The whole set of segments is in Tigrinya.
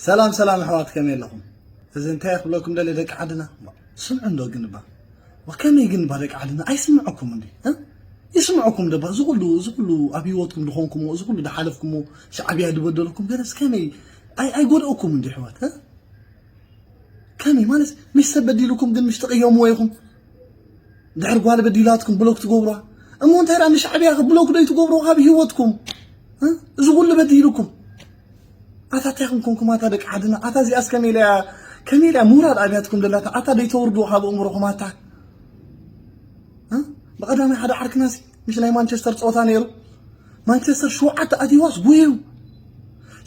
ሰላም ሰላም ኣሕዋት፣ ከመይ ኣለኹም? እዚ እንታይ ክብለኩም ደለ ደቂ ዓድና? ስምዑ እንዶ ግን እባ። ወከመይ ግን እባ ደቂ ዓድና ኣይስምዐኩም እንዲ? እ? ይስምዐኩም ደባ? እዚ ኩሉ እዚ ኩሉ ኣብ ህይወትኩም ዝኾንኩሞ፣ እዚ ኩሉ ዝሓለፍኩሞ፣ ሻዕብያ ዝበደለኩም ገለስ ከመይ ኣይ ኣይጎድኦኩም እንዲ ኣሕዋት? እ? ከመይ ማለት ምሽ ሰብ በዲሉኩም ግን ምሽ ትቕየምዎ ኢኹም? ድሕር ጓል በዲላትኩም ብሎክ ትገብሩዋ እሞ እንታይ ደኣ ንሻዕብያ ብሎክ ዶ ይትገብሩ ካብ ህይወትኩም? እ? እዚ ኩሉ በዲሉኩም ኣታ እንታይ ኮንኩም ኣታ ደቂ ዓድና ኣታ እዚኣስ ከመይ ኢላ እያ ከመይ ኢላ እያ ምውራድ ኣብያትኩም ደላታ ኣታ ደይተውርድዎ ካብ ኣእምሮኹም ኣታ እ? ብቐዳማይ ሓደ ዓርክናሲ ምሽ ናይ ማንቸስተር ፀወታ ነይሩ ማንቸስተር ሸውዓተ ኣትይዋስ ጉዩ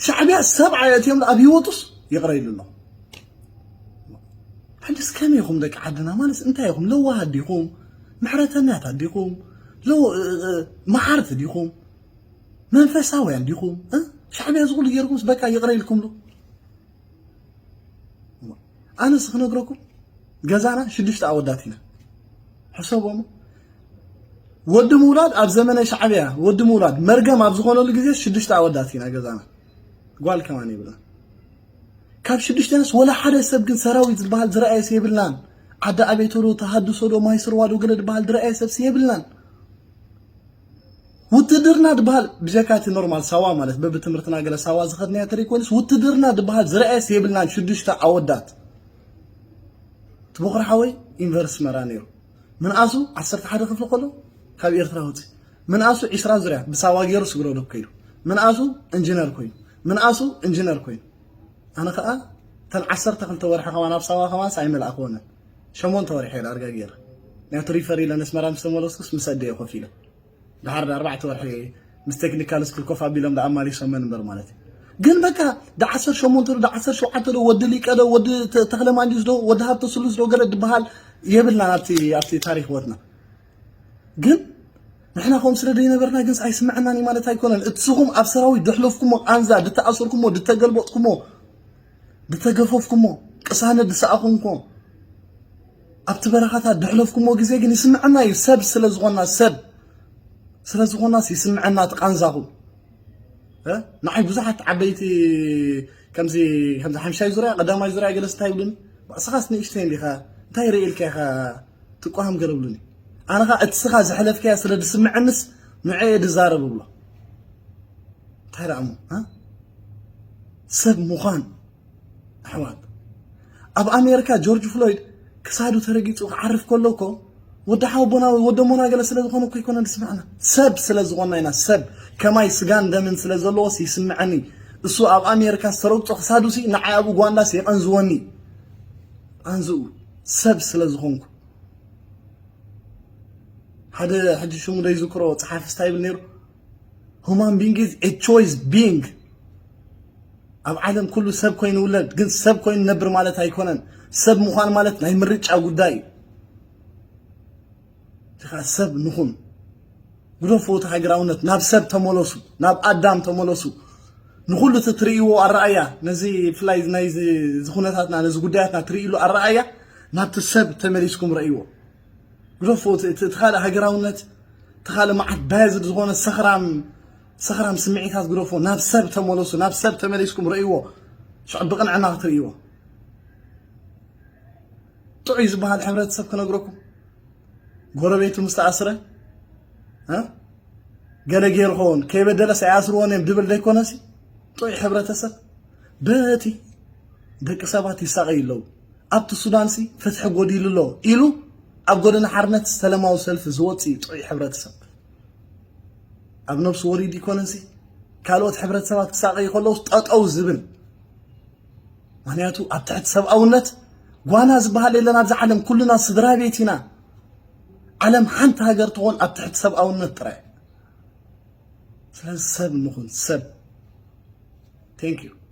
ሻዕብያ ሰብዓ የእትዮም ኣብ ህይወቱስ ይቕረ ኢሉ ኣሎ ሕጅስ ከመይ ኢኹም ደቂ ዓድና ማለት እንታይ ኢኹም ለዋሃት ዲኹም ምሕረተኛታት ዲኹም ለው- እ- እ- መሓርቲ ዲኹም መንፈሳውያን ዲኹም እ? ሻዕብያ ዝኹሉ ጌርኩምስ በቃ ይቕረ ኢልኩምሉ ኣነስ ክነግረኩም ገዛና ሽዱሽተ ኣወዳት ኢና ሕሰቦሞ ወዲ ምውላድ ኣብ ዘመነ ሻዕብያ ወዲ ምውላድ መርገም ኣብ ዝኾነሉ ግዜ ሽዱሽተ ኣወዳት ኢና ገዛና ጓል ከማን የብልና ካብ ሽዱሽተንስ ወላ ሓደ ሰብ ግን ሰራዊት ዝበሃል ዝረኣየስ የብልናን ዓዲ ኣቤቶ ዶ ተሃድሶ ዶ ማይ ስርዋ ዶ ገለ ዝበሃል ዝረኣየ ሰብስ የብልናን ውትድርና ዝበሃል ብጀካ እቲ ኖርማል ሳዋ ማለት በብትምህርትና ገለ ሳዋ ዝኸድናዮ ተደይ ኮይኑስ ውትድርና ዝበሃል ዝረኣየስ የብልናን ሽዱሽተ ኣወዳት እቲ ቦኽሪ ሓወይ ዩኒቨርሲቲ ኣስመራ ነይሩ ምንኣሱ ዓሰርተ ሓደ ክፍሊ ከሎ ካብ ኤርትራ ወፂ ምንኣሱ ዒስራ ዙርያ ብሳዋ ገይሩ ስግረዶብ ከይዱ ምንኣሱ ኢንጂነር ኮይኑ ምንኣሱ ኢንጂነር ኮይኑ ኣነ ከዓ እተን ዓሰርተ ክልተ ወርሒ ከማን ኣብ ሳዋ ከማንስ ኣይመልኣኽወንን ሸሞንተ ወርሒ እየ ዳርጋ ገይረ ናቱ ሪፈር ኢለ ነስመራ ምስ ተመለስኩስ ምስ ኣደየ ኮፍ ኢለ ድሓር ኣርባዕተ ወርሒ ምስ ቴክኒካል ስኩል ኮፍ ኣቢሎም ኣማሊሶመን እምበር ማለት እዩ ግን በቃ ዳዓሰር ሸሞንተ ዶ ዳዓሰር ሸውዓተ ዶ ወዲ ሊቀ ዶ ወዲ ተክለ ማንጁስ ዶ ወዲ ሃብተ ስሉስ ዶ ገለ ዝበሃል የብልናን ኣብቲ ኣብቲ ታሪክ ወትና ግን ንሕና ከም ስለ ዘይነበርና ግን ኣይስምዐናን ማለት ኣይኮነን እትስኹም ኣብ ሰራዊት ድሕለፍኩሞ ቃንዛ ድተኣሰርኩሞ ድተገልበጥኩሞ ድተገፈፍኩሞ ቅሳነት ድሰኣኹምኮ ኣብቲ በረኻታት ድሕለፍኩሞ ግዜ ግን ይስምዐና እዩ ሰብ ስለ ዝኾና ሰብ ስለ ዝኾናስ ይስምዐና እቲ ቃንዛኹም ንዓይ ብዙሓት ዓበይቲ ከምዚ ከምዚ ሓምሻይ ዙርያ ቀዳማይ ዙርያ ገለስ እንታይ ይብሉኒ ባእስኻስ ንእሽተይ እንዲኻ እንታይ ርኢ ኢልካ ኢኻ ትቋሃም ገረብሉኒ ኣነ ኸዓ እቲ ስኻ ዘሕለፍካያ ስለ ዝስምዐንስ ንዐየ ድዛረብ እብሎ እንታይ ደኣ እሞ ሰብ ምዃን ኣሕዋት ኣብ ኣሜሪካ ጆርጅ ፍሎይድ ክሳዱ ተረጊጹ ክዓርፍ ከሎ እኮ ወዲ ሓወቦና ወይ ወደሞና ገለ ስለ ዝኾነ እኮ ኣይኮነን ዝስምዐና ሰብ ስለ ዝኾንና ኢና ሰብ ከማይ ስጋን ደምን ስለ ዘለዎስ ይስምዐኒ እሱ ኣብ ኣሜሪካ ዝተረግጾ ክሳዱሲ ንዓይ ኣብ ኡጋንዳስ የቐንዝወኒ ኣንዝኡ ሰብ ስለ ዝኾንኩ ሓደ ሕጂ ሽሙ ዘይዝክሮ ጸሓፊ ስታይ ይብል ነይሩ Human being is a choice being ኣብ ዓለም ኩሉ ሰብ ኮይኑ ውለድ ግን ሰብ ኮይኑ ነብር ማለት ኣይኮነን ሰብ ምዃን ማለት ናይ ምርጫ ጉዳይ እዩ እዚኻ ሰብ ንኹን ግደፉ እቲ ሃገራውነት ናብ ሰብ ተመለሱ ናብ ኣዳም ተመለሱ ንኹሉ እቲ ትርእይዎ ኣረኣያ ነዚ ብፍላይ ናይዚ ኩነታትና ነዚ ጉዳያትና ትርእይሉ ኣረኣያ ናብቲ ሰብ ተመሊስኩም ረእይዎ ግደፉ እቲ ካልእ ሃገራውነት እቲ ካልእ መዓት ባያዝድ ዝኾነ ሰኽራም ሰኽራም ስምዒታት ግደፉ ናብ ሰብ ተመለሱ ናብ ሰብ ተመሊስኩም ረእይዎ ሽዑ ብቕንዕና ክትርእይዎ ጥዑይ ዝበሃል ሕብረተሰብ ክነግረኩም ጎረቤቱ ምስ ተኣስረ ገለ ገይሩ ኸውን ከይበደለስ ኣይኣስርዎን እዮም ድብል ዘይኮነሲ ጥዑይ ሕብረተሰብ በቲ ደቂ ሰባት ይሳቐዩ ኣለዉ ኣብቲ ሱዳንሲ ፍትሒ ጎዲሉ ኣሎ ኢሉ ኣብ ጎደና ሓርነት ሰለማዊ ሰልፊ ዝወፅእ ጥዑይ ሕብረተሰብ ኣብ ነብሱ ወሪዱ ይኮነሲ ካልኦት ሕብረተሰባት ክሳቐዩ ከለዉ ጠጠው ዝብል ምክንያቱ ኣብ ትሕቲ ሰብኣውነት ጓና ዝበሃል የለን ኣብዚ ዓለም ኩልና ስድራ ቤት ኢና ዓለም ሓንቲ ሃገር ትኾን ኣብ ትሕቲ ሰብኣውነት ጥራይ ስለዚ ሰብ ንኹን ሰብ thank you